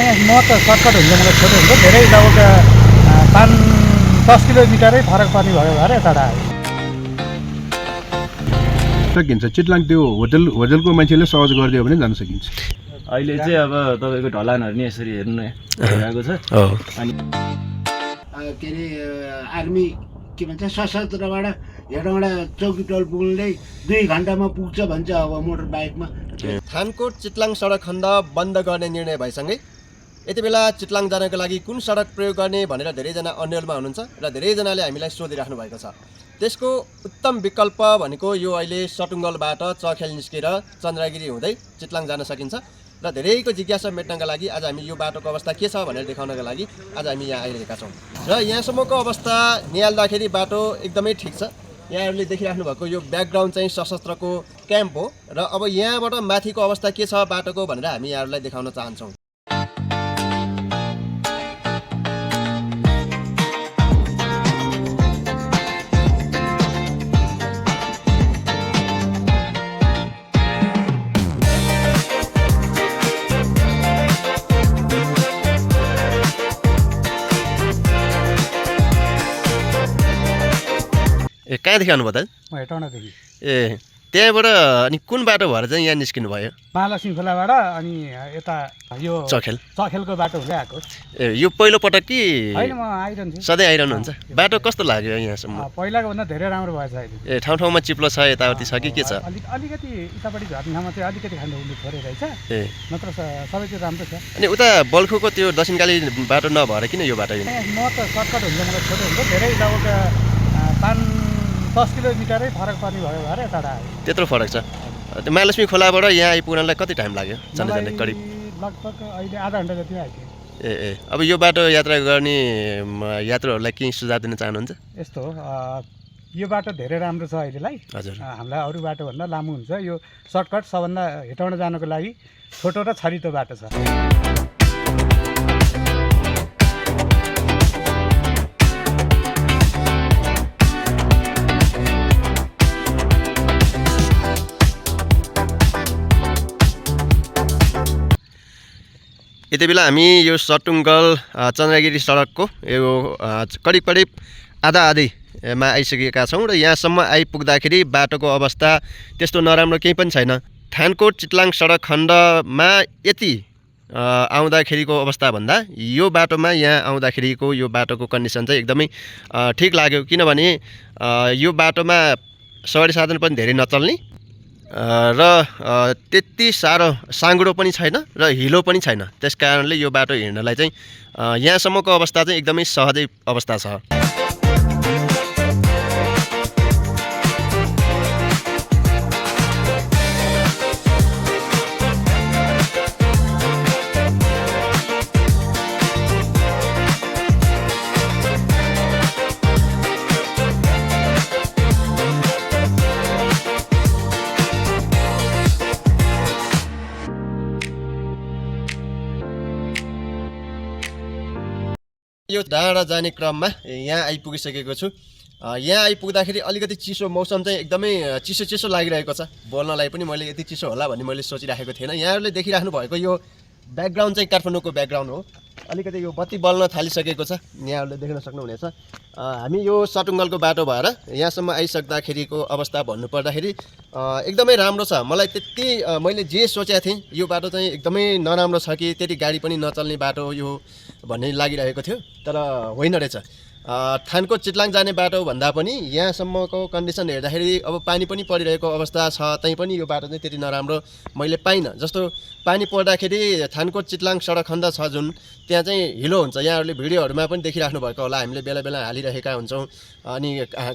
म त सर्टकट हुन्छ मलाई छोटो हुन्छ धेरै लगभग 5-10 किलोमिटरै फरक पर्ने भयो भएर टाढा आयो सकिन्छ। चितलाङ त्यो होटलको मान्छेले सहज गरिदियो भने जान सकिन्छ। अहिले चाहिँ अब तपाईँको ढलानहरू नि यसरी हेर्नु भइरहेको छ। अनि के अरे आर्मी के भन्छ सशस्त्रबाट हेटौँडा चौकी टोल पुग्ने 2 घन्टामा पुग्छ भन्छ अब मोटर बाइकमा। थानकोट चितलाङ सडक खण्ड बन्द गर्ने निर्णय भएसँगै यति बेला चितलाङ जानको लागि कुन सडक प्रयोग गर्ने भनेर धेरैजना अन्यलमा हुनुहुन्छ र धेरैजनाले हामीलाई सोधिराख्नु भएको छ। त्यसको उत्तम विकल्प भनेको यो अहिले सटुङ्गलबाट चखेल निस्केर चन्द्रगिरी हुँदै चितलाङ जान सकिन्छ र धेरैको जिज्ञासा मेट्नका लागि आज हामी यो बाटोको अवस्था के छ भनेर देखाउनका लागि आज हामी यहाँ आइरहेका छौँ। र यहाँसम्मको अवस्था निहाल्दाखेरि बाटो एकदमै ठिक छ। यहाँहरूले देखिराख्नु भएको यो ब्याकग्राउन्ड चाहिँ सशस्त्रको क्याम्प हो र अब यहाँबाट माथिको अवस्था के छ बाटोको भनेर हामी यहाँहरूलाई देखाउन चाहन्छौँ। कहाँदेखि आउनुभयो त? म हेटौँडादेखि। ए त्यहाँबाट अनि कुन बाटो भएर चाहिँ यहाँ निस्किनु भयो? महालक्ष्मी खोलाबाट अनि यता यो चखेलको बाटो हुँदै आएको। ए यो पहिलो पटक कि होइन म आइरहन्छु सधैँ आइरहनुहुन्छ? बाटो कस्तो लाग्यो यहाँसम्म? पहिलाको भन्दा धेरै राम्रो भएछ अहिले। ए ठाउँ ठाउँमा चिप्लो छ यताउति छ कि के छ? अलिकति उतापट्टि झर्ने ठाउँमा चाहिँ अलिकति खानु उल्लु थोरै रहेछ। ए नत्र सबैतिर राम्रो छ। अनि उता बल्खुको त्यो दक्षिणकाली बाटो नभएर किन यो बाटो? म त सर्टकट हुन्छ मलाई छोटो हुन्छ धेरै लगभग 5-10 किलोमिटरै फरक पर्ने भयो भएर टाढा आयो। त्यत्रो फरक छ? त्यो महालक्ष्मी खोलाबाट यहाँ आइपुग्नलाई कति टाइम लाग्यो? जाँदै करिब लगभग अहिले आधा घन्टा जति आइपुग्यो। ए अब यो बाटो यात्रा गर्ने यात्रुहरूलाई केही सुझाव दिन चाहनुहुन्छ? यस्तो हो यो बाटो धेरै राम्रो छ अहिलेलाई। हजुर हामीलाई अरू बाटोभन्दा लामो हुन्छ। यो सर्टकट सबभन्दा हेटौँडा जानको लागि छोटो र छरितो बाटो छ। यति बेला हामी यो सटुङ्गल चन्द्रगिरी सडकको यो करिब आधामा आइसकेका छौँ र यहाँसम्म आइपुग्दाखेरि बाटोको अवस्था त्यस्तो नराम्रो केही पनि छैन। थानकोट चितलाङ सडक खण्डमा यति आउँदाखेरिको अवस्थाभन्दा यो बाटोमा यहाँ आउँदाखेरिको यो बाटोको कन्डिसन चाहिँ एकदमै ठिक लाग्यो। किनभने यो बाटोमा सवारी साधन पनि धेरै नचल्ने र त्यति साह्रो साँगुरो पनि छैन र हिलो पनि छैन। त्यस कारणले यो बाटो हिँड्नलाई चाहिँ यहाँसम्मको अवस्था चाहिँ एकदमै सहजै अवस्था छ। यो डाँडा जाने क्रममा यहाँ आइपुगिसकेको छु। यहाँ आइपुग्दाखेरि अलिकति चिसो मौसम चाहिँ एकदमै चिसो लागिरहेको छ। बोल्नलाई पनि मैले यति चिसो होला भन्ने मैले सोचिराखेको थिएन। यहाँहरूले देखिराख्नु भएको यो ब्याकग्राउन्ड चाहिँ काठमाडौँको ब्याकग्राउन्ड हो। अलिकति यो बत्ती बल्न थालिसकेको छ, यहाँहरूले देख्न सक्नुहुनेछ। हामी यो सटुङ्गलको बाटो भएर यहाँसम्म आइसक्दाखेरिको अवस्था भन्नुपर्दाखेरि एकदमै राम्रो छ। मलाई त्यति मैले जे सोचेको थिएँ यो बाटो चाहिँ एकदमै नराम्रो छ कि त्यति गाडी पनि नचल्ने बाटो यो भन्ने लागिरहेको थियो, तर होइन रहेछ। थानकोट चितलाङ जाने बाटो भन्दा पनि यहाँसम्मको कन्डिसन हेर्दाखेरि अब पानी पनि परिरहेको अवस्था छ, तै पनि यो बाटो चाहिँ त्यति नराम्रो मैले पाइनँ। जस्तो पानी पर्दाखेरि थानकोट चितलाङ सडक खण्ड छ जुन, त्यहाँ चाहिँ हिलो हुन्छ। यहाँहरूले भिडियोहरूमा पनि देखिराख्नु भएको होला, हामीले बेला बेला हालिरहेका हुन्छौँ। अनि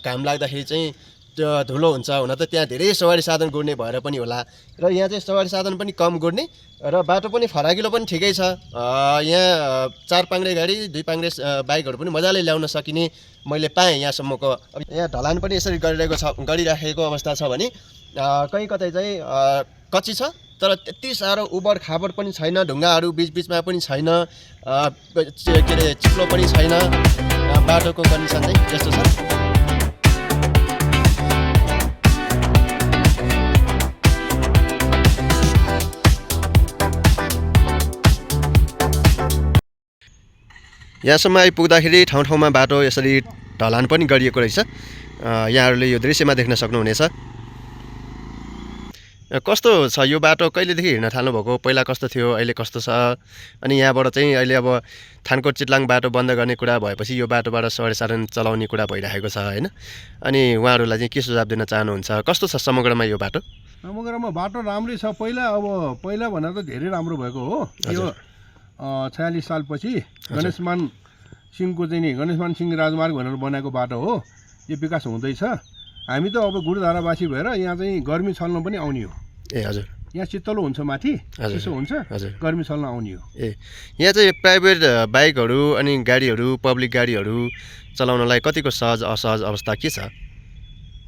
घाम लाग्दाखेरि चाहिँ धुलो हुन्छ। हुन त त्यहाँ धेरै सवारी साधन गुड्ने भएर पनि होला, र यहाँ चाहिँ सवारी साधन पनि कम गुड्ने र बाटो पनि फराकिलो पनि ठिकै छ। यहाँ 4 पाङ्ग्रे गाडी 2 पाङ्ग्रे बाइकहरू पनि मजाले ल्याउन सकिने मैले पाएँ यहाँसम्मको। अब यहाँ ढलान पनि यसरी गरिराखेको अवस्था छ भने कहीँ कतै चाहिँ कच्ची छ, तर त्यति साह्रो उबड खाबड पनि छैन। ढुङ्गाहरू बिचबिचमा पनि छैन, के अरे चिप्लो पनि छैन। बाटोको कन्डिसन चाहिँ त्यस्तो छ। यहाँसम्म आइपुग्दाखेरि ठाउँ ठाउँमा बाटो यसरी ढलान पनि गरिएको रहेछ। यहाँहरूले यो दृश्यमा देख्न सक्नुहुनेछ। कस्तो छ यो बाटो, कहिलेदेखि हिँड्न थाल्नुभएको, पहिला कस्तो थियो, अहिले कस्तो छ? अनि यहाँबाट चाहिँ अहिले अब थानकोट चितलाङ बाटो बन्द गर्ने कुरा भएपछि यो बाटोबाट सवारी साधन चलाउने कुरा भइरहेको छ होइन? अनि उहाँहरूलाई चाहिँ के सुझाव दिन चाहनुहुन्छ? कस्तो छ समग्रमा यो बाटो? समग्रमा बाटो राम्रै छ। पहिला भन्दा त धेरै राम्रो भएको हो। यो 46 सालपछि गणेशमान सिंहको चाहिँ नि गणेशमान सिंह राजमार्ग भनेर बनाएको बाटो हो। यो विकास हुँदैछ। हामी त अब गुरुधारावासी भएर यहाँ चाहिँ गर्मी छल्न पनि आउने हो। ए हजुर, यहाँ शीतलो हुन्छ, माथि चिसो हुन्छ, हजुर, गर्मी छल्न आउने हो। ए यहाँ चाहिँ प्राइभेट बाइकहरू अनि गाडीहरू, पब्लिक गाडीहरू चलाउनलाई कतिको सहज असहज अवस्था के छ?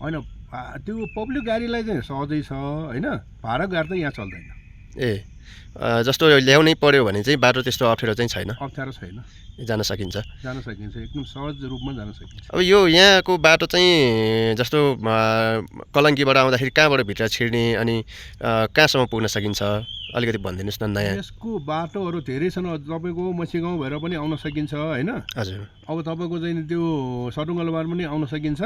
होइन, त्यो पब्लिक गाडीलाई चाहिँ सहजै छ होइन, भाडा गाडी त यहाँ चल्दैन। ए जस्तो ल्याउनै पर्यो भने चाहिँ बाटो त्यस्तो अप्ठ्यारो चाहिँ छैन? अप्ठ्यारो छैन, जान सकिन्छ, एकदम सहज रूपमा जान सकिन्छ। अब यो यहाँको बाटो चाहिँ जस्तो कलङ्कीबाट आउँदाखेरि कहाँबाट भित्र छिर्ने अनि कहाँसम्म पुग्न सकिन्छ अलिकति भनिदिनुहोस् न। नयाँ यसको बाटोहरू धेरै छन्। तपाईँको मसी गाउँ भएर पनि आउन सकिन्छ होइन। हजुर, अब तपाईँको चाहिँ त्यो सटुङ्गलबाट पनि आउन सकिन्छ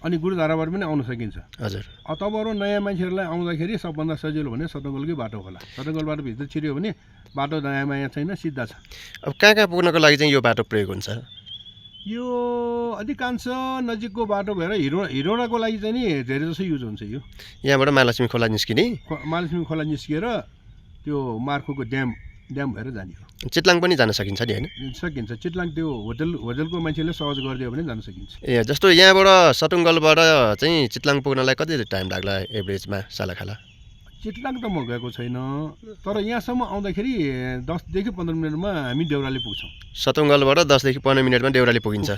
अनि गुरुधाराबाट पनि आउन सकिन्छ। हजुर, अब तपाईँहरू नयाँ मान्छेहरूलाई आउँदाखेरि सबभन्दा सजिलो भने सटुङ्गलकै बाटो होला। सटुङ्गलबाट भित्र छिर्यो भने बाटो दायाँ बायाँ छैन, सिधा छ। अब कहाँ पुग्नको लागि चाहिँ यो बाटो प्रयोग हुन्छ? यो अधिकांश नजिकको बाटो भएर हिरोडाको लागि चाहिँ नि धेरै जसो युज हुन्छ। यो यहाँबाट महालक्ष्मी खोला निस्किने, महालक्ष्मी खोला निस्किएर त्यो मार्फुको ड्याम भएर जाने हो। चितलाङ पनि जान सकिन्छ नि होइन? सकिन्छ। चितलाङ त्यो होटलको मान्छेले सहज गरिदियो भने जान सकिन्छ। ए जस्तो यहाँबाट सटुङ्गलबाट चाहिँ चितलाङ पुग्नलाई कति टाइम लाग्ला एभरेजमा सालाखाला? चितलाङ त म गएको छैन, तर यहाँसम्म आउँदाखेरि 10 देखि 15 मिनटमा हामी देउराली पुग्छौँ। सटुङ्गलबाट 10 देखि 15 मिनटमा देउराली पुगिन्छ।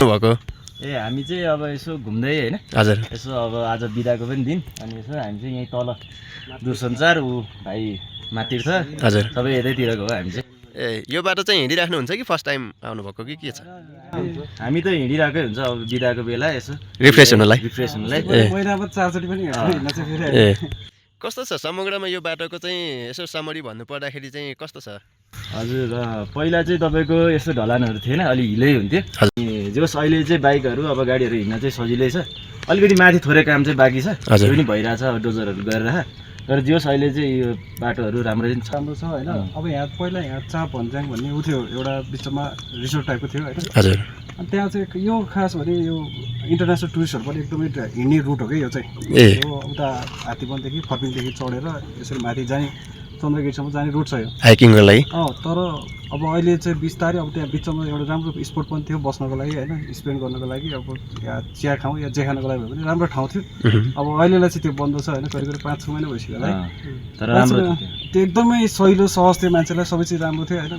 भएको ए हामी चाहिँ अब यसो घुम्दै होइन, हजुर, यसो अब आज बिदाको पनि दिन अनि यसो हामी चाहिँ यहीँ तल दूरसञ्चार ऊ भाइ मातीर्थ हजुर, सबै यतैतिरको हो हामी चाहिँ। ए यो बाटो चाहिँ हिँडिराख्नुहुन्छ कि फर्स्ट टाइम आउनुभएको कि के छ? हामी त हिँडिरहेकै हुन्छ अब बिदाको बेला यसो रिफ्रेस हुनलाई। ए कस्तो छ समग्रमा यो बाटोको चाहिँ यसो समरी भन्नुपर्दाखेरि चाहिँ कस्तो छ? हजुर पहिला चाहिँ तपाईँको यस्तो ढलानहरू थिएन, अलि हिलै हुन्थ्यो। जस अहिले चाहिँ बाइकहरू अब गाडीहरू हिँड्न चाहिँ सजिलै छ। अलिकति माथि थोरै काम चाहिँ बाँकी छ, त्यो पनि भइरहेछ अब डोजरहरू गरेर। तर जस अहिले चाहिँ यो बाटोहरू राम्रो छ होइन। अब यहाँ पहिला यहाँ चाप भन्ज्याङ भन्ने उ थियो, एउटा बिचमा रिसोर्ट टाइपको थियो होइन। हजुर, अनि त्यहाँ चाहिँ यो खास भने यो इन्टरनेसनल टुरिस्टहरू पनि एकदमै हिँड्ने रुट हो कि यो चाहिँ। यो उता हात्तीवनदेखि फर्पिङदेखि चढेर यसरी माथि जाने चन्द्रगिरीसम्म जाने रुट छ यो हाइकिङको लागि। तर अब अहिले चाहिँ बिस्तारै अब त्यहाँ बिचमा एउटा राम्रो स्पोट पनि थियो बस्नको लागि होइन, स्पेन्ड गर्नको लागि। अब यहाँ चिया खाउँ या जे खानको लागि भयो भने राम्रो ठाउँ थियो। अब अहिलेलाई चाहिँ त्यो बन्द छ होइन, करिब 5-6 महिना भइसक्यो होला है। तर राम्रो त्यो एकदमै सहिलो सहज थियो, मान्छेलाई सबै चिज राम्रो थियो होइन,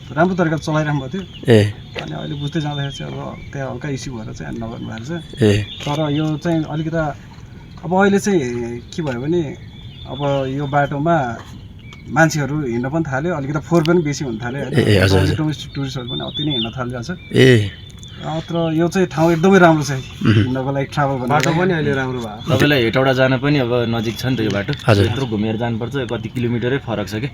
राम्रो तरिकाले चलाइरहनु भएको थियो। अनि अहिले बुझ्दै जाँदाखेरि चाहिँ अब त्यहाँ हल्का इस्यु भएर चाहिँ नगर्नु भएको छ। तर यो चाहिँ अलिकता अब अहिले चाहिँ के भयो भने अब यो बाटोमा मान्छेहरू हिँड्न पनि थाल्यो, अलिकति फोहोर पनि बेसी हुन थाल्यो होइन। डोमेस्टिक टुरिस्टहरू पनि अति नै हिँड्न थालिरहेको छ। तर यो चाहिँ ठाउँ एकदमै राम्रो छ हिँड्नको लागि, ट्राभल गर्ने बाटो पनि अहिले राम्रो भयो। तपाईँलाई हेटौडा जान पनि अब नजिक छ नि त यो बाटो। यत्रो घुमेर जानुपर्छ, कति किलोमिटरै फरक छ कि।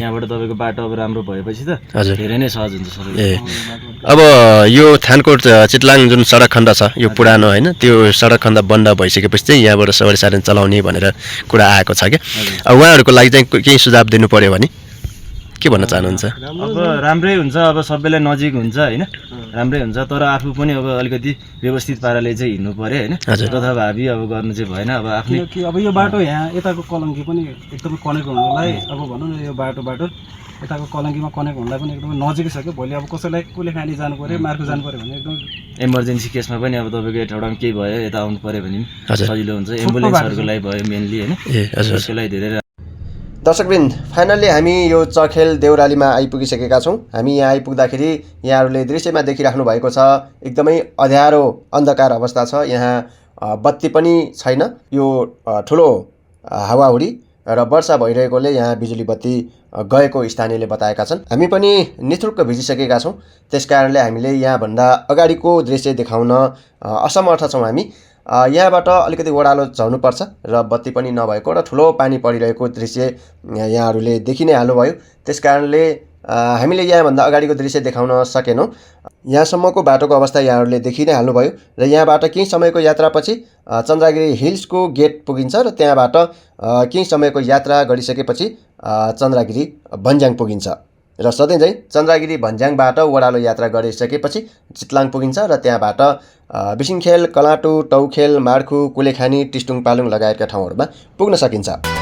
यहाँबाट तपाईँको बाटो अब राम्रो भएपछि त धेरै नै सहज हुन्छ सबै। अब यो थानकोट चितलाङ जुन सडक खण्ड छ यो पुरानो होइन, त्यो सडक खण्ड बन्द भइसकेपछि चाहिँ यहाँबाट सवारी साधन चलाउने भनेर कुरा आएको छ क्या। अब उहाँहरूको लागि चाहिँ केही सुझाव दिनु पर्यो भने के भन्न चाहनुहुन्छ? अब राम्रै हुन्छ, अब सबैलाई नजिक हुन्छ होइन, राम्रै हुन्छ। तर आफू पनि अब अलिकति व्यवस्थित पाराले चाहिँ हिँड्नु पर्यो होइन, जथाभावी अब गर्नु चाहिँ भएन। अब आफ्नै अब यो बाटो यहाँ यताको कलङ्की पनि एकदमै कनेक्ट हुनलाई अब भनौँ न यो बाटो यताको कलङ्कीमा कनेक्ट हुनलाई पनि एकदमै नजिकै छ क्या। भोलि अब कसैलाई कुलेखानी जानु पऱ्यो, मार्को जानु पऱ्यो भने एकदम इमर्जेन्सी केसमा पनि अब तपाईँको एउटा ठाउँमा केही भयो यता आउनु पऱ्यो भने पनि सजिलो हुन्छ एम्बुलेन्सहरूको लागि भयो मेनली होइन त्यसको लागि धेरै दर्शकवृन्द फाइनल्ली हामी यो चखेल देउरालीमा आइपुगिसकेका छौँ। हामी यहाँ आइपुग्दाखेरि यहाँहरूले दृश्यमा देखिराख्नु भएको छ एकदमै अँध्यारो अन्धकार अवस्था छ। यहाँ बत्ती पनि छैन। यो ठुलो हावाहुरी र वर्षा भइरहेकोले यहाँ बिजुली बत्ती गएको स्थानीयले बताएका छन्। हामी पनि निथुर्क भिजिसकेका छौँ। त्यसकारणले हामीले यहाँभन्दा अगाडिको दृश्य देखाउन असमर्थ छौँ। हामी यहाँबाट अलिकति ओह्रालो झर्नुपर्छ र बत्ती पनि नभएको र ठुलो पानी परिरहेको दृश्य यहाँहरूले देखि नै हाल्नुभयो। त्यसकारणले हामीले यहाँभन्दा अगाडिको दृश्य देखाउन सकेनौँ। यहाँसम्मको बाटोको अवस्था यहाँहरूले देखि नै हाल्नुभयो र यहाँबाट केही समयको यात्रापछि चन्द्रगिरी हिल्सको गेट पुगिन्छ र त्यहाँबाट केही समयको यात्रा गरिसकेपछि चन्द्रगिरी भन्ज्याङ पुगिन्छ र सधैँझै चन्द्रगिरी भन्ज्याङबाट ओह्रालो यात्रा गरिसकेपछि चितलाङ पुगिन्छ र त्यहाँबाट बिसिङखेल, कलाटु, टौखेल, मार्खु, कुलेखानी, टिस्टुङ, पालुङ लगायतका ठाउँहरूमा पुग्न सकिन्छ।